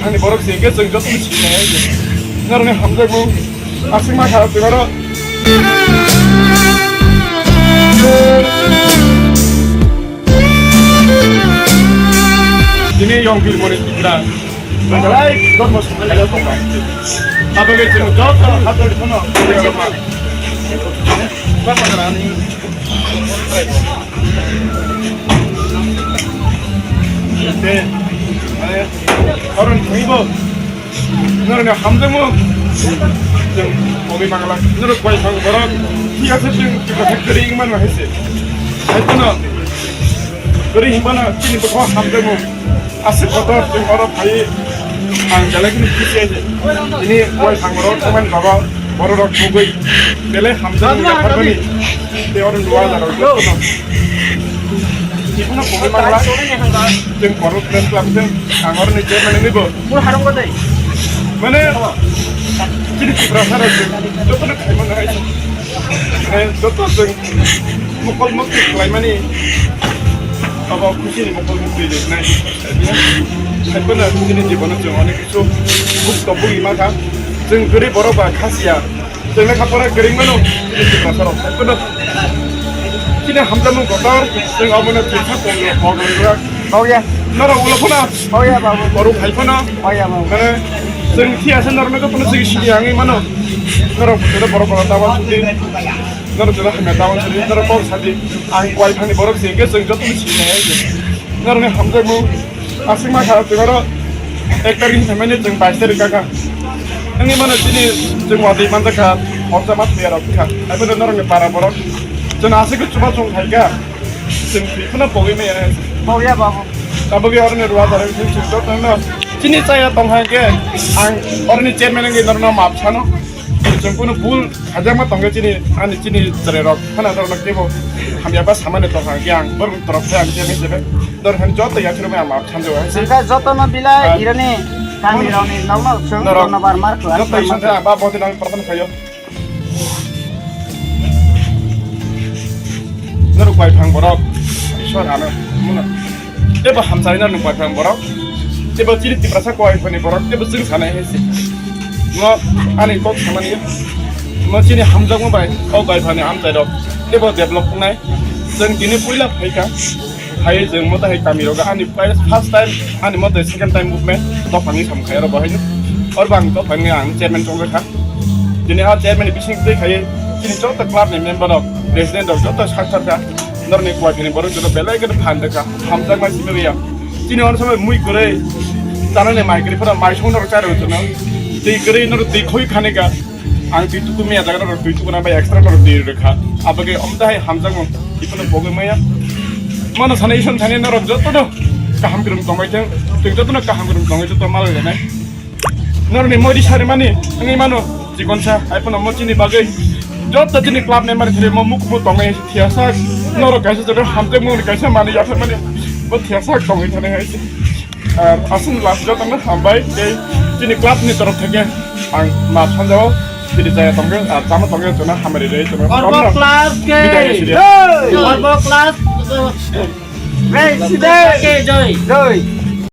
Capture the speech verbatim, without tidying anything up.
Ani borok se ke chwng joto ni sinai. Norok ni hamjakmung aswk ma kha twi oro. Tini yong bir moni tibra. Belai dot mos kaya to. Abang ke chwng joto hato di kono. Ba ma kha ani. Te, mane, aron thwibo, norokni hamjakmung, chwng pogwi mangla, norok bai phang borok, thik ase chwng, chwng khe kwrwi wngmano hai se. Hai phano, kwrwi wngmano, chini bwkha hamjakmung. Aswk kotor chwng oro phaiwi ang belai kheno kisi aise. Tini uaisang rok thangmani bago borok rok bugwi belai hamjakmung yapharmani tei oro luwa da rok jotono. Tini phano bugwi mangla chwng borok press club chwng ang oro ni chairman wngwi bo. Mane chini Tiprasa rok chwng jotono khaimano hai. Mane joto chwng mokol mokti khlaimani abo khusini mokol mokti rinai. Saikona chini jibono chwng onek kichu buk topugwi mankha. Chwng gari borok ba khasiya. Chwng lekha pora kwrwng mano chini Tiprasa rok. Saikona chini hamjakmung kotor chwng abono chwngsa kok kok ringra. Bauya. Norok ulo phano. Bauya babu. Boru phai phano. Bauya babu. Mane chwng thiyasa norokno jotono chwng sidi angwi mano. Norok joto borok borok tawan sudi. Norok joto hamya tawan sudi. Norok kok sadi. Ang kwai thani borok se ke chwng jotono sidi nai. Norokni hamjakmung aswk ma kha chwng oro ek tarik hinwi mane chwng bais tarik kaka. Angwi mano chini chwng watwi manjakha. Horsa ma thwiya rok kha. Aibo norokni para borok. Chwng aswk chuba chwng khaika. Chwng thwi phano pogwi maya. Pogya babu. Tabuk ya orni ruwa barang chwng chwng tok nang no. Chini chaya tong hang ke ang orni chairman ngi norno map sano. Chwng kuno bul hajama tong ke chini ani chini chare rok phana norno kebo hamya ba samane tong hang ke ang bor torok se ang chairman sebe. Dor han joto ya chiro ang map sanjo. Sengka joto no bilai Ah. Irani kami roni nong no chwng Norok. Kono bar mar kla. Joto isan ba boti nang prathana khayo. Norok bai phang borok, Ishwar ano, mano. Tebo hamsai norok bai phang borok, tebo chini Tiprasa koi phani borok, tebo chwng sanai hai se. Mo ani kok samani, mo chini hamjakma bai, o bai phani hamsai rok, tebo develop nai, chwng tini puila phaika. Hai chwng moto hai kami rogo ani first, first time, ani moto second time movement dophangni samung khai oro bo haino. Oro bo ang dophangni ang chairman chongjak kha. Tini a chairman ni bising twi khai chini joto club ni member rok, president rok joto sakthar kha. Norni kuathini borok joto belai kheno phan rwkha. Hamjakma simi ya. Chini ono samai mui kwrwi chanani mai kwrwi phano mai song norok charwi chwno. Twi kwrwi norok twi khoi khani kha. Ang twi tuku miya jaga rok twi tuku na bai extra norok twi rwkha. Abagwi omtahai hamjakma. Ikono pogwi maya. Mano sana ison sana norok jotono kaham kwrwng tongwi thang. Twi jotono kaham kwrwng tongwi joto malai nai. Norni modi sari mani, ani mano, chikon sa, ai pono mo chini bagwi. Joto chini club member thiri mo muk mo tongwi thiyasa. Norok kaisa joto hamjakma kaisa mani yaphar mani. Bo thiyasa tongwi thani hai. Ar aswk last jotono hambai tei chini club ni torof theke ang ma sanjao chini jaya tongkhe ar chama tongkhe jotono hamari rwi jotono Korbo romno class ke bidai rwi sidi. Hey! Korbo class Hey, sidi. Ke joy. Joy.